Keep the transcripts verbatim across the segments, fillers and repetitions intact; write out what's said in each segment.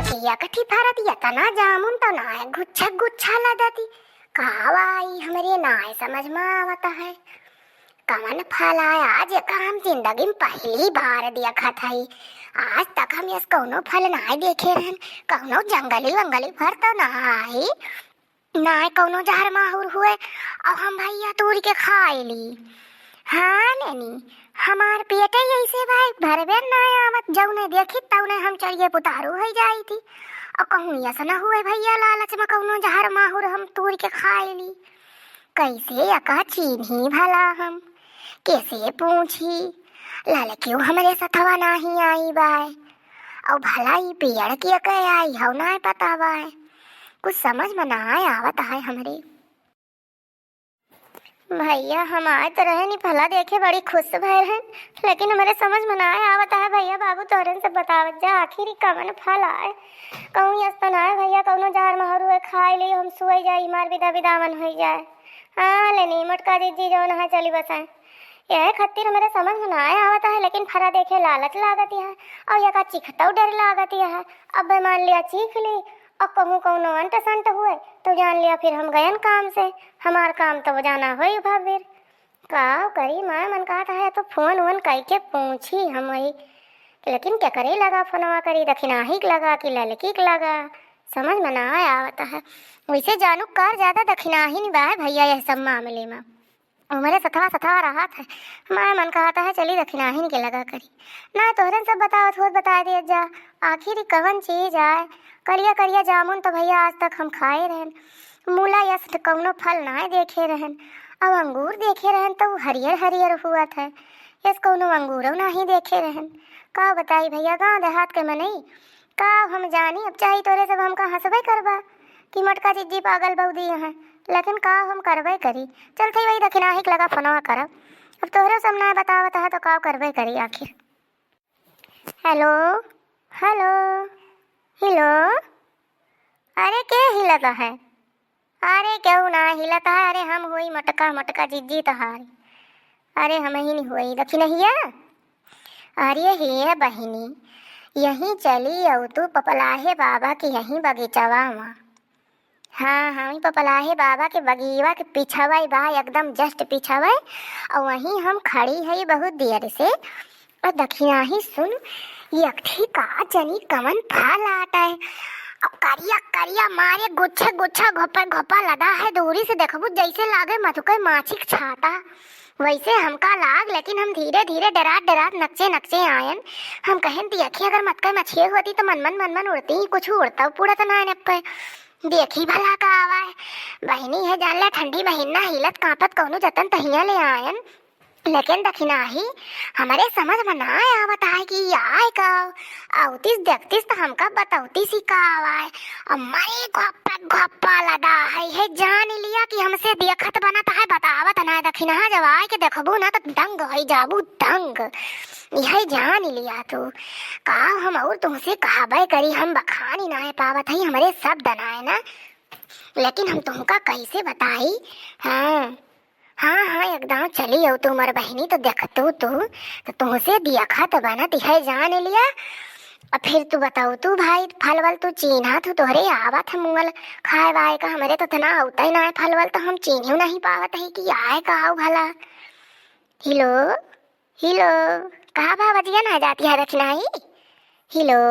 एकठी फरत यतना जामुन तो नाय गुच्छा गुच्छा लदती। का बाई हमरे नाय समझ में आवत है। कवन फल आय आज, एका हम जिंदगी में पहली बार देखत हई। आज तक हम यस कौनो फल नाय देखे रहन। कौनो जंगली वंगली फल तो नाय, नाय कौनो जहर माहुर हुए, और हम भैया तूर के खाए ली। हाँ लेनी, हमार पेटे ऐसे भाई भरबे नाय आवत, जौने देखी तौने हम चढ़िए पुतारू हो जाई थी। और कहूँ यस न हुए भैया, लालच में कौनो जहर माहुर हम तूर के खाए ली। कैसे एका चीन्ही भला हम, कैसे पूछी, ललकियो हमरे सथवा नाही आई बाय, और भला ई पेड़ के के आई हौ नाय पता बाय, कुछ समझ में नाय आवत है हमरे। भैया हम आए तो रहे नी, फला देखे बड़ी खुश भय रहन, लेकिन हमरे समझ में नाय आवत है भैया बाबू, तोहरन से बतावत जा आखिर ई कवन फल आए। कहूँ यस तो नाय भैया कौनो जहर महर हुए खाए ली, हम सुए जाई, मार बिदा बिदावन हो जाए। हाँ लेनी मोटका जिज्जी जौन है चली बसाए। यह खातिर हमरे समझ में नाय आवत है, लेकिन फरा देखे लालच लागत है, और एका चिखतौ डर लागत है। अब मान लिया चीख ली, और कहूँ कौनो अंट संट हुए, तो जान लिया फिर हम गयन काम से, हमार काम तो जाना होई भाभी। का करी, माय मन कहत है तो फोन वोन कइके पूछी हम वही, लेकिन केकरे लगा फोनवा करी, दखिनाही के लगा कि ललकी के लगा, समझ में नाय आवत है। वैसे जानू कार ज्यादा दखिनाही नहीं बा है भैया यह सब मामले में। हमरे सथवा सथवा रहत है, माय मन कहत है चली दखिनाहिन के लगा करी। ना तोहरन सब बतावत होत बताए दिया जा, आखिर ई कवन चीज आय। करिया करिया जामुन तो भैया आज तक हम खाए रहन, मूला यस कौनो फल नाय देखे रहन, अब अंगूर देखे रहन तो उ हरियर हरियर हुअत है, यस कौनो अंगूरो नाही देखे रहन। का बताई भैया, गाँव देहात के मनई का हम जानी, अब चाही तोरे सब हमका हंसबे करबा कि मोटका जिज्जी पागल बौदी हैं, लेकिन का हम करबे करी। चलते वही दखिनाही के लगा फोनवा करब, अब तोहरे सब ना बतावत है तो का करबे करी आखिर। हेलो, हेलो, हेलो, अरे के हिलत है? अरे केहू ना हिलत है, अरे हम होई मोटका मोटका जिज्जी तोहारी। अरे हम ही नहीं होई दखिनहिया। अरे हे बहिनी, यहीं चली अउतू पपलाहे बाबा के यहीं बगीचवा में। हाँ हाँ, वहीं पपलाहे बाबा के बगीवा के पिछवा बा, एकदम just पिछवा। और वहीं हम खड़ी है बहुत देर से। और दखिनाही सुन, यकठी का जनी कवन फल आटा है। और करिया करिया मारे गुच्छे गुच्छा घोपा घोपा लदा है, दूरी से देखबू जैसे लागे मधुकर माछी के छाता। वैसे हमका लाग, लेकिन हम धीरे धीरे डरात डरात नकचे नकचे आयन। हम कहन दियखी अगर मत कर मछिए होती तो मन मन मन मन उड़ती ही, कुछ उड़ता पुड़त ना है पे। देखी भला का आवा है। बहिनी है जान ले ठंडी महीना हिलत कांपत कौनो जतन तहिया ले आयन। लेकिन दखिनाही हमरे समझ में ना आवत है कि आए का। अउतिस देखतिस त हमका बतौतिस ही का आवा है। अम्मा रे घप्पा घप्पा लदा है, है जान लिया कि हमसे देखत बनत है, बतावत ना है। दखिनहा जब आए के देखबू ना त दंग होई जाबू दंग। यह जान लिया तू। का हम और तुमसे कहबे करी, हम बखानी ना है पावत है, हमरे सब दनाए ना। लेकिन हम तुमका कैसे बताई? हाँ हाँ हाँ, एकदम चली अउतू हमार बहिनी तो देखतू तू, तो तुमसे दियखा तो बनत है जान लिया। अब फिर तू बताउतू भाई, फलवल तू चीन्हा तू तोहरे आवत है मुअल खाए वाए का, हमरे तो इतना अउता ही ना है फलवल, तो हम चीन्हियो नहीं पावत है कि आए का आऊ भला। हिलो, हिलो, कहाँ बा बजिया ना जाती है दखिनाही? हिलो,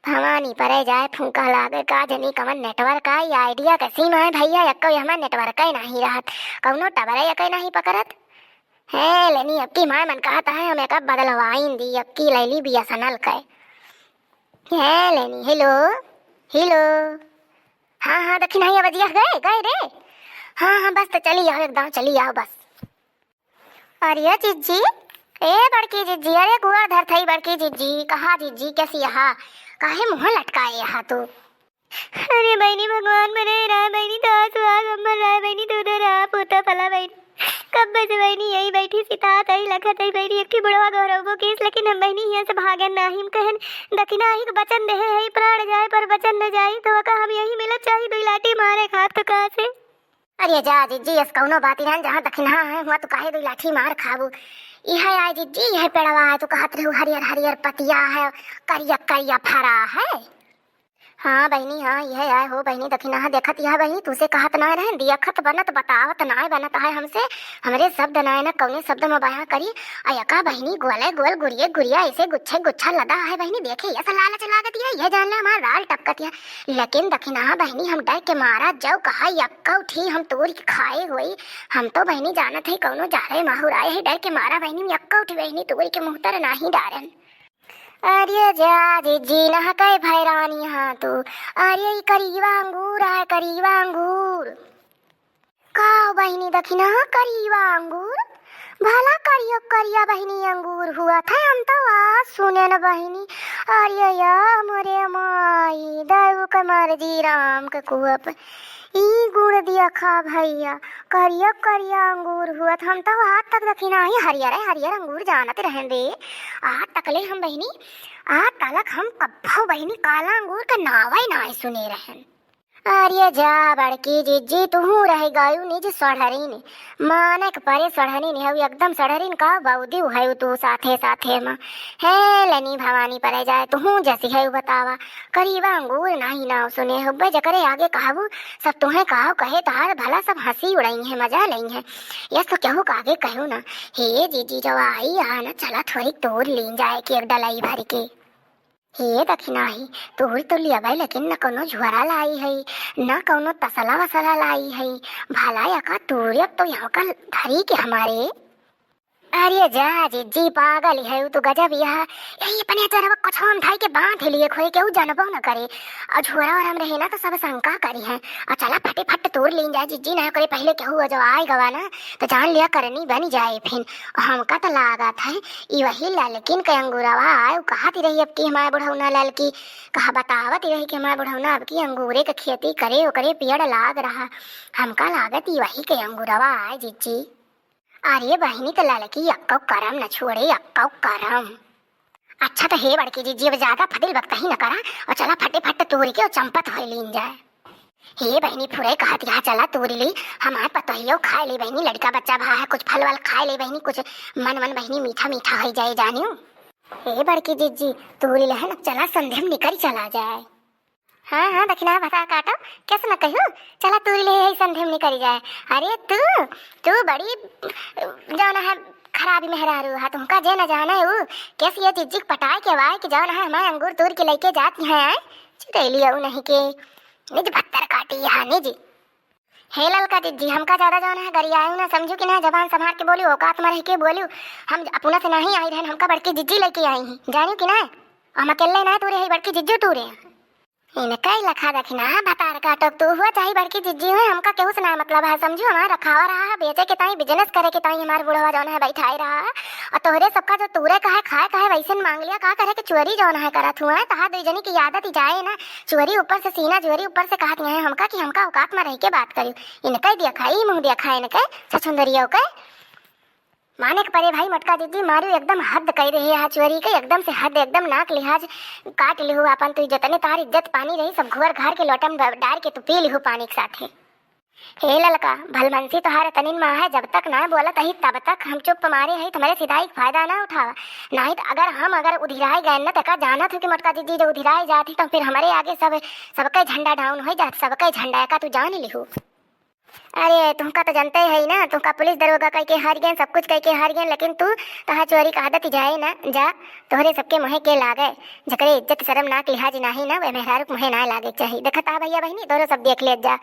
भवानी परे जाए फूंका लागे, का जनी कवन network आई, Idea के sim है भैया, एक्को ये हमार network ही नहीं रहत, कौनो tower है एक्को नहीं पकड़त। है लेनी, अब की माय मन कहत है, हम एक बदलवाइन दी, अब की लैली BSNL के। है लेनी, हिलो, हिलो। हाँ हाँ, दखिनहा बजिया गए, गए रे। हाँ हाँ, बस तो चली आओ, एकदम चली आओ बस। अरे जिज्जी, ए बड़की जिज्जी, अरे गोड़ धरत हई बड़की जिज्जी, कहा जिज्जी, कैसी आहा? काहे मुँह लटकाए आहा तू? अरे बहिनी, भगवान बने रहा बहिनी, तो आस आस अम्मर रहा बहिनी, तू तो रहा पोता फला बहिनी। कब से बहिनी यही बैठी सितात हई, लखत हई बहिनी, एक ठे बुढ़वा गौरव को केस, लेकिन हम बहिनी हियाँ से भागन नाही, हम कहन दखिनहा ही के वचन देहे हई, प्राण जाए पर वचन न जाई, तो ओका हम यही मिलब चाही, दुई लाठी मारे खाब तो कहाँ से? अरे जा जिज्जी, अस कौनो बात ही रहन, जहाँ दखिनहा है, हुआँ तू काहे दुई लाठी मार खाबू? इहै आय जिज्जी, इहै पेड़वा आय, तू कहत रहू हरियर हरियर पतिया है, करिया करिया फरा है। हाँ बहिनी, हाँ, इहै आय हो बहिनी, दखिनहा देखत इहै बहिनी, तुसे कहत नाय रहन, दियखत बनत बतावत नाय बनत है हमसे, हमरे शब्द नाय न कौने शब्द में बयां करी। अ यका बहिनी गोले गोल गुरिये गुरिया ऐसे गुच्छे गुच्छा लदा है बहिनी, देखे यस लालच लागत है, यह जान ले हमार लाल टपकत है। लेकिन दखिनहा बहिनी हम डर के मारा जौ कहा यक्कौ ठी हम तूर के खाए होई, हम तो बहिनी जानत है कौनो जारे माहुर आए है, डर के मारा बहिनी हम यक्कौ ठी बहिनी तूर के मुहतर नाही डारन। अरे जा जिज्जी, नहकै भैरानी हाँ तू। अरे ई करीबा अंगूर है, करीबा अंगूर। का बहिनी दखिनहा करीबा अंगूर? भला करियो करिया बहिनी अंगूर हुआ था, हम तो आज सुनेन बहिनी। अरे या मोरे माई, दऊ के मर्जी राम के कुआ पे। ई गुड़ दिया खा भैया, करिया करिया अंगूर हुआ था, हम तो आज तक दखिनहा ही हरियर है, हरियर अंगूर जानत रहन दे। आज तकले हम बहिनी, आज तलक हम कब्बो बहिनी काला अंगूर का नावै नाय सुने रहन। अरे जा बड़की जिज्जी, तुहूँ रह गयू निज सढ़रिन, मानक परे सढ़रिन हऊ, एकदम सढ़रिन का बौदी हऊ तू साथे साथे मा। हे लनी भवानी परे जाए, तुहूँ जसी हऊ बतावा, करीबा अंगूर नाही नाव सुने हुब्बे, जकरे आगे कहबू सब तुहें कहाव कहे तहार भला सब हँसी उड़ई है, मजा लई है। यस तो केहू का आगे कहू ना, हे जिज्जी जब आई आ ना, चला थोड़ी तूर लीन जाए कि एक डलाई भर के। हे दखिनहा ही, तूर तो लियबै, लेकिन न कौनो झोरा लाई है, न कौनो तसला वसला लाई है। भला यका तूर अब तो यहाँ का धरी के हमारे। अरे जा जिज्जी, पागल है तू, गजब यह। यही अपने चरवा कुछ हम धाई के बांध लिए खोए, केहू जानबो न करे। और झोरा और हम रहे ना तो सब शंका करी हैं। और चला फटे फट तूर लीन जाए जिज्जी, ना करे पहले केहू जो आए गवा ना तो जान लिया करनी बन जाए फिन। हमका त लागत है, ई वही ललकिन के अंगूरवा आय, उ कहत रही अब की हमार बुढ़ौना ललकी, कहा बतावत रही कि हमार बुढ़ौना अब की अंगूरे के खेती करे, ओकरे पेड़ लाग रहा। हमका लागत ई वही के अंगूरवा आय, जिज्जी। अरे बहिनी, त ललकी अक्को करम न छोड़े, अक्को करम। अच्छा त हे बड़की जिज्जी, अब ज्यादा फदिल बकतही न करा, और चला फटे फट तोड़ के और चंपत होए लीन जाए। हे बहिनी, फुरे कहत यहाँ चला तूरी ली, हमार पतोहियो खाए ले बहिनी, लड़का बच्चा भा है, कुछ फल वल खाए ले बहिनी, कुछ मन मन बहिनी मीठा मीठा होई जाए जानियो। हे बड़की जिज्जी, तूरी ले है ना, चला संधे में निकल चला जाए। हाँ हाँ दखिनहा भतार काटो, कैसे न कहू, चला तूरी ले है संधे में निकल जाए। अरे तू, तू बड़ी जौन है खराबी मेहरारू है, तुमका जे न जाने उ कैसी ये जिज्जी के पटाए के वाए कि जौन है हमारे अंगूर तूर के लेके जाती है, आए चुड़ैली अउ नहीं के। निज भत्तर काटी यहाँ निज। हे ललका जिज्जी, हमका ज्यादा जौन है गरियायू ना समझू कि ना, जबान संभार के बोलू, औकात में रह के बोलू। हम अपना से नहीं आई रहन, हमका बड़की जिज्जी लेके आई हैं, जानू कि ना। हम अकेले ना तूरे है, बड़की जिज्जू तूरे हैं। इनका ही लखा दखिनहा भतार काटो तू हुआ, चाहे बड़की जिज्जी हुए, हमका केहू से ना मतलब है समझू। हमार रखावा रहा है बेचे के ताई, business करे के ताई हमार बुढ़वा जौन है बैठाए रहा है। और तोहरे सबका जो तूरे का है, खाए का है, वैसे न मांग लिया, का करे के चोरी जौन है करत हुआ है, तहार दुई जनी की आदत ही जाए ना। चोरी ऊपर से सीना, चोरी ऊपर से कहत यहाँ हमका कि हमका औकात में रह के बात करी। इनका ही देखा, ई मुँह देखा इनके छछुंदरियों के। माने के परे भाई मोटका जिज्जी, मारू एकदम हद कई रही है चोरी के, एकदम से हद, एकदम नाक लिहाज काट लिहू आपन। तू जतने तार इज्जत पानी रही सब घुअर घर के लोटम ब-, डार के तू पी लिहू पानी के साथे। हे ललका, भलमनसी तोहार तनिन मा है, जब तक ना बोलत ही तब तक हम चुप मारे ही, तुम्हारे सिधाई के फायदा ना उठावा। नहीं त अगर हम अगर उधिराए गए न, तका जानत हो कि मोटका जिज्जी जो उधिराए जात ही, तो फिर हमारे आगे सब, सबके झंडा down हो जात, सबके झंडा का तू जान लिहू। अरे तुमका तो जानते है ना, तुमका पुलिस दरोगा कह के हार गए, सब कुछ कह के हार गए, लेकिन तू तहा चोरी का आदत ही जाए ना, जा तोहरे सबके मुँहे के लागे, जकरे इज्जत शर्म नाक लिहाज नाही ना, वे मेहरारू के मुँहे ना लागे के चाही। देखत आ भैया बहिनी, तोहरे सब देख ले जा।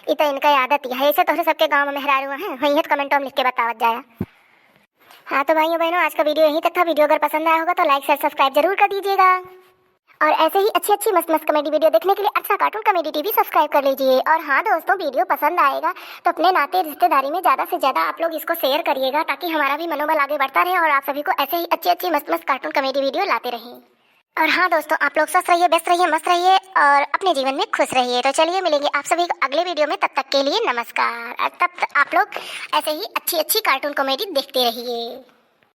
ई तो इनका आदत ही है, ऐसे तोहरे सबके गाँव में मेहरारू हैं, वही है तो comment में लिख के बतावत जाया। हाँ तो भाइयों बहनों, आज का video यहीं तक था। Video अगर पसंद आया होगा तो like, share, subscribe जरूर कर दीजिएगा। और ऐसे ही अच्छी अच्छी मस्त मस्त comedy video देखने के लिए अर्चना Cartoon Comedy T V subscribe कर लीजिए। और हाँ दोस्तों, video पसंद आएगा तो अपने नाते रिश्तेदारी में ज़्यादा से ज़्यादा आप लोग इसको share करिएगा, ताकि हमारा भी मनोबल आगे बढ़ता रहे और आप सभी को ऐसे ही अच्छी अच्छी मस्त मस्त cartoon comedy video लाते रहें। और हाँ दोस्तों, आप लोग स्वस्थ रहिए, व्यस्त रहिए, मस्त रहिए और अपने जीवन में खुश रहिए। तो चलिए मिलेंगे आप सभी को अगले video में, तब तक के लिए नमस्कार। और तब तक आप लोग ऐसे ही अच्छी अच्छी cartoon comedy देखते रहिए।